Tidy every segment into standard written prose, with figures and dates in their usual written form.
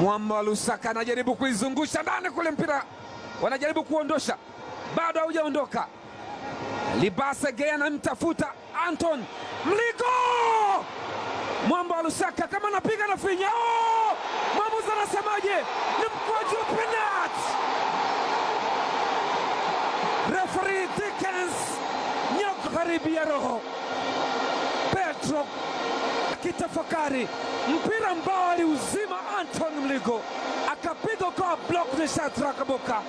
Mwamba wa Lusaka anajaribu kuizungusha ndani kule, mpira wanajaribu kuondosha, bado haujaondoka. Libase Geye anamtafuta Anton Mligo. Mwamba wa Lusaka kama anapiga na finya. Oh! Mwamuzi anasemaje? Ni mkwaju wa penalty. Referee Dickens Nyok ya roho. Petro akitafakari mpira ambao aliuzima Anton Mligo, akapiga kwa block ni Shadrack Boka,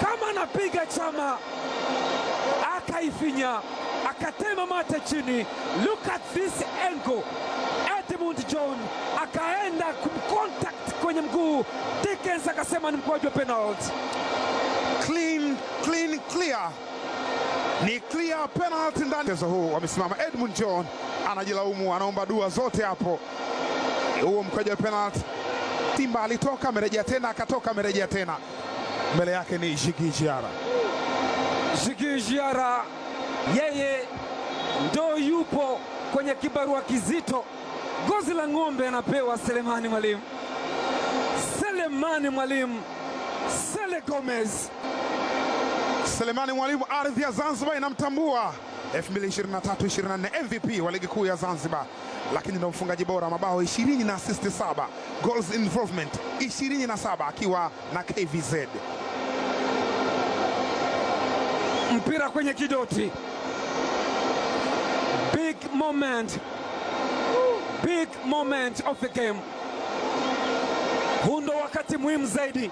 kama anapiga Chama akaifinya, akatema mate chini. Look at this angle. Edmund John akaenda kumcontact kwenye mguu, Dickens akasema ni mkwaju wa penalty. Clean, clean, clear, ni clear penalty ndani mchezo huu. Wamesimama, Edmund John anajilaumu, anaomba dua zote hapo. Huo mkwaju wa penalty, Simba alitoka, amerejea tena, akatoka, amerejea tena, mbele yake ni Djigui Diarra. Djigui Diarra yeye ndo yupo kwenye kibarua kizito. Gozi la ng'ombe anapewa Selemani Mwalimu, Selemani Mwalimu, Sele Gomez. Selemani Mwalimu, ardhi ya Zanzibar inamtambua. 2023-24 MVP wa ligi kuu ya Zanzibar, lakini ndo mfungaji bora mabao 20 na assist 7, goals involvement 27 akiwa na KVZ. Mpira kwenye kidoti, big moment, big moment of the game. Huu ndo wakati muhimu zaidi.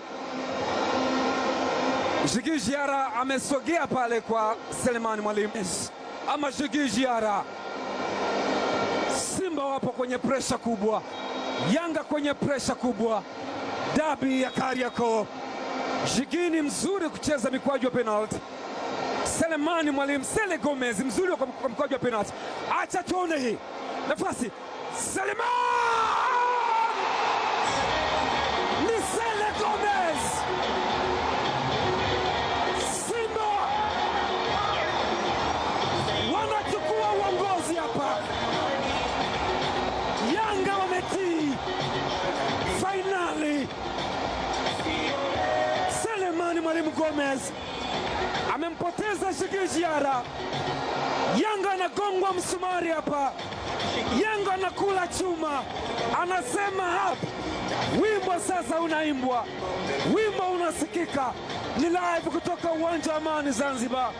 Djigui Diarra amesogea pale kwa Selemani Mwalimu ama Djigui Diarra. Simba wapo kwenye presha kubwa, Yanga kwenye presha kubwa, dabi ya Kariakoo. Djigui ni mzuri kucheza mikwaju ya penalty. Selemani Mwalimu, Sele Gomez mzuri kwa mkwaju wa penalty. Acha tuone hii nafasi. Selemani ni Sele Gomez. Simba wanachukua uongozi hapa. Yanga wametii fainali. Selemani Mwalimu Gomez amempoteza Djigui Diarra. Yanga anagongwa msumari hapa, Yanga anakula chuma, anasema hapa wimbo sasa unaimbwa, wimbo unasikika, ni live kutoka uwanja wa Amani Zanzibar.